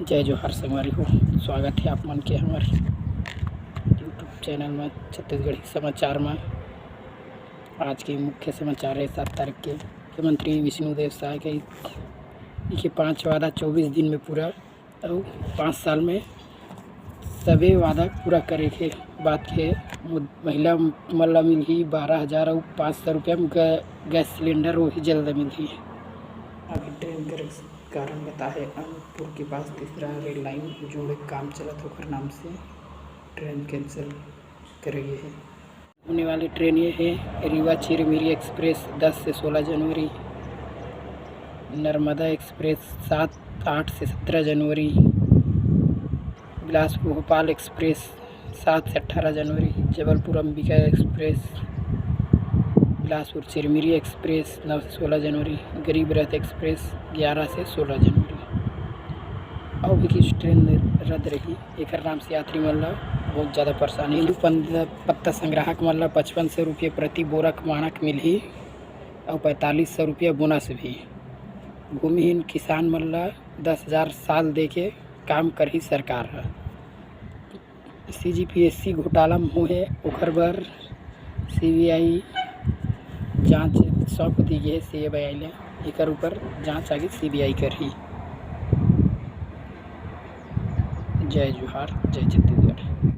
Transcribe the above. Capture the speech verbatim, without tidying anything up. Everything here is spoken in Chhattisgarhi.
जय जोहार संगवारी हो, स्वागत हे आप मन के हमर YouTube चैनल में छत्तीसगढ़ी समाचार में। आज के मुख्य समाचार हे सात तारीख के। मुख्यमंत्री विष्णुदेव साय के, के पाँच वादा चौबीस दिन में पूरा, अउ पाँच साल में सबे वादा पूरा करे के बात के। मुद-, महिला मन ला मिलही बारह हजार अउ पाँच सौ रुपया में ग-, गैस सिलेंडर, वही जल्द मिलही। अभी ट्रेन के कारण बताहे, अनूपपुर के पास तीसरा रेल लाइन जोड़े काम चलत, ओकर नाम से ट्रेन कैंसिल करे गे हे। होने वाली ट्रेन ये है रीवा चिरमिरी एक्सप्रेस दस से सोलह जनवरी, नर्मदा एक्सप्रेस सात, आठ से सत्रह जनवरी, बिलासपुर भोपाल एक्सप्रेस सात से अठारह जनवरी, जबलपुर अंबिका एक्सप्रेस, बिलासपुर चिरमिरी एक्सप्रेस नौ से सोलह जनवरी, गरीब रथ एक्सप्रेस ग्यारह से सोलह जनवरी। अउ भी कुछ ट्रेन रद्द रही, एकर नाम से यात्री मन ला बहुत ज़्यादा परेशानी। हिंदू पन-, पत्ता संग्राहक मन ला पचपन सौ रुपये प्रति बोरा मानक मिलही अउ पैंतालीस सौ रुपये बोनस भी। भूमिहीन किसान मन ला दस हजार साल दे के काम करही सरकार ह। सीजीपीएससी घोटाला में होहे, ओकर बर सीबीआई जांच सौंप दी गे हे सीबीआई ले। एकर ऊपर जांच आगे सीबीआई करही। जय जोहार, जय छत्तीसगढ़।